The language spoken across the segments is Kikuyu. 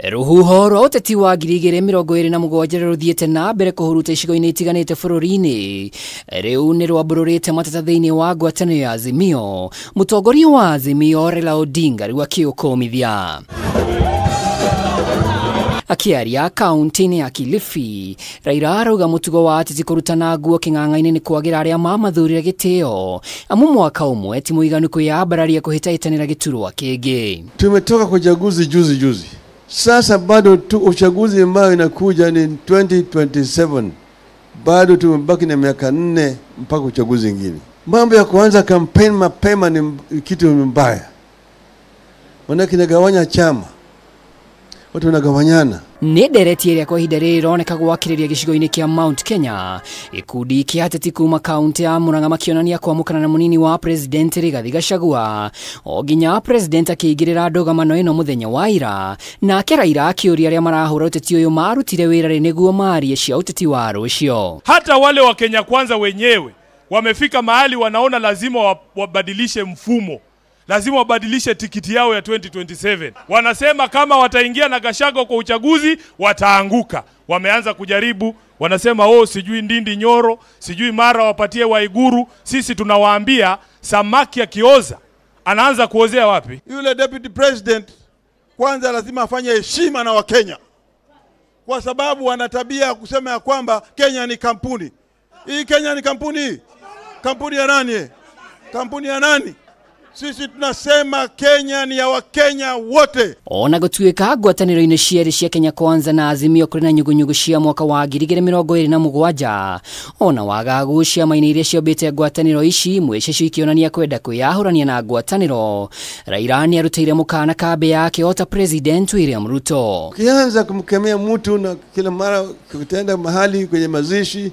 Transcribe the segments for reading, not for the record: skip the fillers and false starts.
Rũhuho rwa ũteti wa 2027 rũthiĩte na mbere kũhuruta icigo-inĩ itiganĩte bũrũri-inĩ. Rĩu nĩ rwambũrũrĩte mateta thĩinĩ wa ngwatanĩro ya Azimio. Mũtongoria wa Azimio Raila Odinga rĩu akĩũkũmithia. Akiaria kaunti-inĩ ya Kilifi, Raila arauga mũtugo wa ateti kũrutana nguo kĩng'ang'a-inĩ nĩ kwagĩra arĩa mamathurire gĩtĩo, amu mwaka ũmwe ti mũiganu kwĩyambararia kũhĩtahĩtanĩra gĩturwa kĩngĩ. Tumetoka kwa uchaguzi juzi juzi. Sasa bado tu uchaguzi ambao inakuja ni 2027. Bado tumebaki na miaka 4 mpaka uchaguzi mwingine. Mambo ya kuanza campaign mapema ni kitu mbaya. Maana kinagawanya chama. Watu wanagawanyana. Nĩ ndereti ĩrĩa kwa ihinda rĩrĩ ĩroneka gwakĩrĩria gĩcigo-inĩ kĩa Mount Kenya. Gĩkundi kĩa ateti kuma kaunti ya Murang'a makĩonania kwamũkana na mũnini wa president Rigathi Gachagua o nginya president akĩingĩrĩra ndũgamano ĩno mũthenya wa ira, nake Raila akĩũria arĩa marahũra ũteti ũyũ marutire wĩra rĩ nĩguo marie cia ũteti wa rũciũ. Hata wale wa Kenya Kwanza wenyewe wamefika mahali wanaona lazima wabadilishe mfumo. Lazima wabadilishe tikiti yao ya 2027. Wanasema kama wataingia na Gachagua kwa uchaguzi wataanguka. Wameanza kujaribu, wanasema oh, sijui Ndindi Nyoro, sijui mara wapatie Waiguru. Sisi tunawaambia samaki akioza anaanza kuozea wapi? Yule deputy president kwanza lazima afanye heshima na Wakenya, kwa sababu wana tabia kusema ya kwamba Kenya ni kampuni. Hii Kenya ni kampuni? Kampuni ya nani? Kampuni ya nani? Sisi tunasema Kenya ni ya Wakenya wote. Ona gũtuĩka ngwatanĩro-inĩ cierĩ cia Kenya Kwanza na Azimio kũrĩ na nyugunyugu cia mwaka wa 2027, ona wagagu ciama-inĩ iria ciombĩte ngwatanĩro ici, imwe ciacio ikĩonania kwenda kwĩyahũrania na ngwatanĩro. Raila nĩarutĩire mũkana kambĩ yake ota President William Ruto. Ukianza kumkemea mtu na kila mara kutenda mahali kwenye mazishi,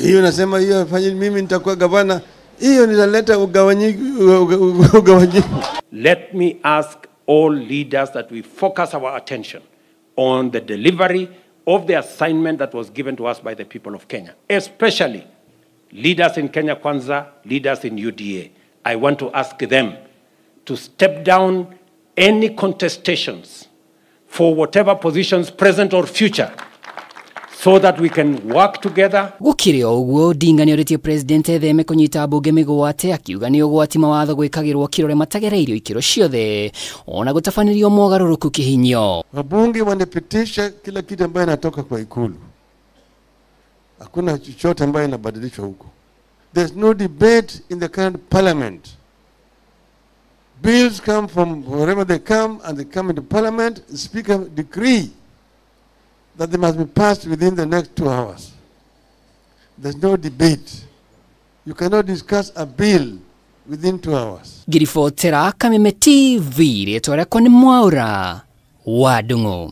hiyo nasema hiyo afanye, mimi nitakuwa gavana. Hiyo nitaleta ugawanyiko. Let me ask all leaders that we focus our attention on the delivery of the assignment that was given to us by the people of Kenya, especially leaders in Kenya Kwanza, leaders in UDA. I want to ask them to step down any contestations for whatever positions, present or future, so that we can work together. Gũkĩrĩ o ũguo, Odinga nĩorĩtie president etheme kũnyita mbunge mĩgwate, akiuga nĩ ũgwati mawatho gwĩkagĩrwo kĩrore matagereirio ikĩro ciothe ona gũtabanĩrio mogarũrũku kĩhinyo. Wabunge wanapitisha kila kitu ambayo inatoka kwa Ikulu. Hakuna chochote ambayo inabadilishwa huko. There's no debate in the current parliament. Bills come from wherever they come and they come into parliament. The speaker decree that they must be passed within the next 2 hours. There's no debate. You cannot discuss a bill within 2 hours. Ngiribotera Kameme TV, rĩtwa rĩakwa nĩ Mwaura wa Ndung'u.